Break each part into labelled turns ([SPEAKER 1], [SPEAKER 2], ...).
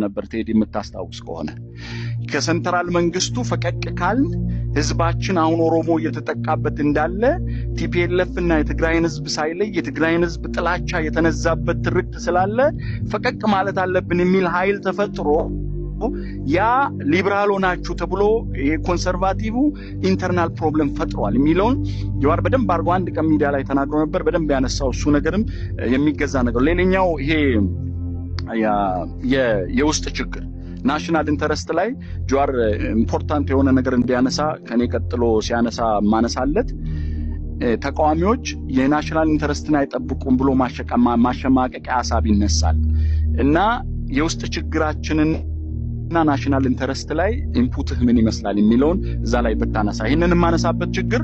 [SPEAKER 1] ነበር ቴዲ፣ የምታስታውስ ከሆነ። ከ central መንግስቱ ፈቀቅ ካልን ህዝባችን አሁን ኦሮሞ እየተጠቃበት እንዳለ TPLF እና የትግራይን ህዝብ ሳይለይ የትግራይን ህዝብ ጥላቻ የተነዛበት ትርክት ስላለ ፈቀቅ ማለት አለብን የሚል ኃይል ተፈጥሮ ያ ሊብራል ሆናችሁ ተብሎ የ conservative internal problem ፈጥሯል የሚለውን ጀዋር በደንብ አድርጎ አንድ ቀን ሚዲያ ላይ ተናግሮ ነበር። በደንብ ያነሳው እሱ ነገርም የሚገዛ ነገር። ሌላኛው ይሄ የውስጥ ችግር national interest ላይ ጀዋር important የሆነ ነገር እንዲያነሳ ከኔ ቀጥሎ ሲያነሳ ማነሳለት ተቃዋሚዎች የ national interest ን አይጠብቁም ብሎ ማሸማቀቂያ ሀሳብ ይነሳል እና የውስጥ ችግራችንን እና national interest ላይ input ህ ምን ይመስላል የሚለውን እዛ ላይ ብታነሳ። ይህንን የማነሳበት ችግር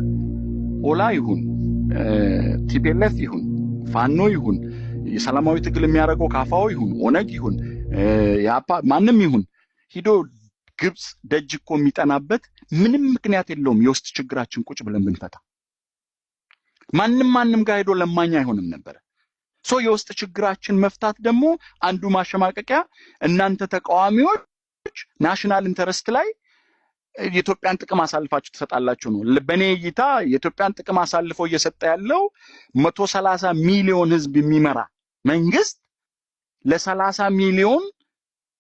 [SPEAKER 1] ኦላ ይሁን፣ TPLF ይሁን፣ ፋኖ ይሁን፣ የሰላማዊ ትግል የሚያደርገው ካፋው ይሁን፣ ኦነግ ይሁን፣ ያፓ ማንም ይሁን ሂዶ ግብፅ ደጅ እኮ የሚጠናበት ምንም ምክንያት የለውም። የውስጥ ችግራችን ቁጭ ብለን ብንፈታ ማንም ማንም ጋር ሄዶ ለማኝ አይሆንም ነበር። So የውስጥ ችግራችን መፍታት ደግሞ አንዱ ማሸማቀቂያ እናንተ ተቃዋሚዎች national interest ላይ የኢትዮጵያን ጥቅም አሳልፋችሁ ትሰጣላችሁ ነው። በእኔ እይታ የኢትዮጵያን ጥቅም አሳልፎ እየሰጠ ያለው 130 ሚሊዮን ህዝብ የሚመራ መንግስት ለ30 ሚሊዮን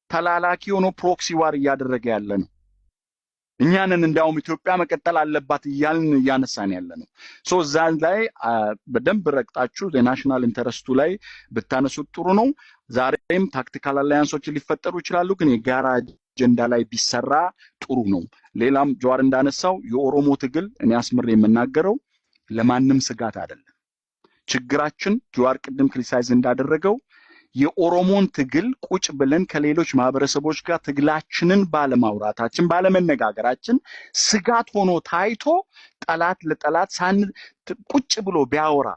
[SPEAKER 1] ተላላኪ ሆኖ proxy war እያደረገ ያለ ነው። እኛንን እንዲያውም ኢትዮጵያ መቀጠል አለባት እያልን እያነሳን ያለ ነው። So እዛ ላይ በደንብ ረግጣችሁ የ national interest ኡ ላይ ብታነሱት ጥሩ ነው። ዛሬም tactical alliance ኦች ሊፈጠሩ ይችላሉ፣ ግን የጋራ አጀንዳ ላይ ቢሰራ ጥሩ ነው። ሌላም ጀዋር እንዳነሳው የኦሮሞ ትግል እኔ አስምሬ የምናገረው ለማንም ስጋት አይደለም። ችግራችን ጀዋር ቅድም criticize እንዳደረገው የኦሮሞን ትግል ቁጭ ብለን ከሌሎች ማህበረሰቦች ጋር ትግላችንን ባለማውራታችን፣ ባለመነጋገራችን ስጋት ሆኖ ታይቶ ጠላት ለጠላት ሳን ቁጭ ብሎ ቢያወራ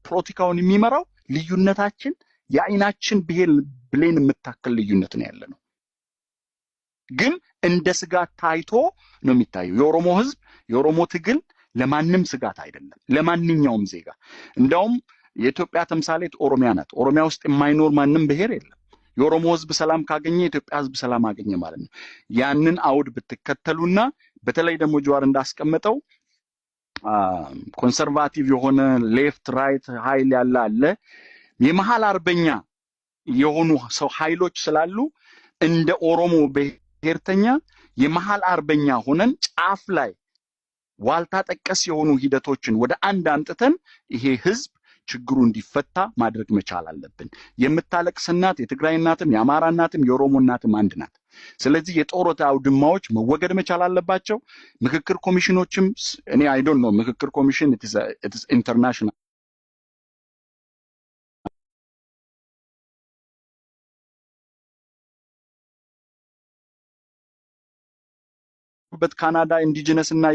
[SPEAKER 1] ፖለቲካውን የሚመራው ልዩነታችን የአይናችን ብሄል ብሌን የምታክል ልዩነት ነው ያለ ነው። ግን እንደ ስጋት ታይቶ ነው የሚታየው። የኦሮሞ ህዝብ፣ የኦሮሞ ትግል ለማንም ስጋት አይደለም፣ ለማንኛውም ዜጋ። እንደውም የኢትዮጵያ ተምሳሌት ኦሮሚያ ናት። ኦሮሚያ ውስጥ የማይኖር ማንም ብሔር የለም። የኦሮሞ ህዝብ ሰላም ካገኘ የኢትዮጵያ ህዝብ ሰላም አገኘ ማለት ነው። ያንን አውድ ብትከተሉና በተለይ ደግሞ ጀዋር እንዳስቀመጠው conservative የሆነ left right ኃይል ያለ አለ፣ የመሀል አርበኛ የሆኑ ሰው ኃይሎች ስላሉ እንደ ኦሮሞ ብሔርተኛ የመሀል አርበኛ ሆነን ጫፍ ላይ ዋልታ ጠቀስ የሆኑ ሂደቶችን ወደ አንድ አምጥተን ይሄ ህዝብ ችግሩ እንዲፈታ ማድረግ መቻል አለብን። የምታለቅስ እናት የትግራይ እናትም የአማራ እናትም የኦሮሞ እናትም አንድ ናት። ስለዚህ የጦር አውድማዎች መወገድ መቻል አለባቸው። ምክክር ኮሚሽኖችም እኔ I don't know፣ ምክክር ኮሚሽን international ካናዳ indigenous እና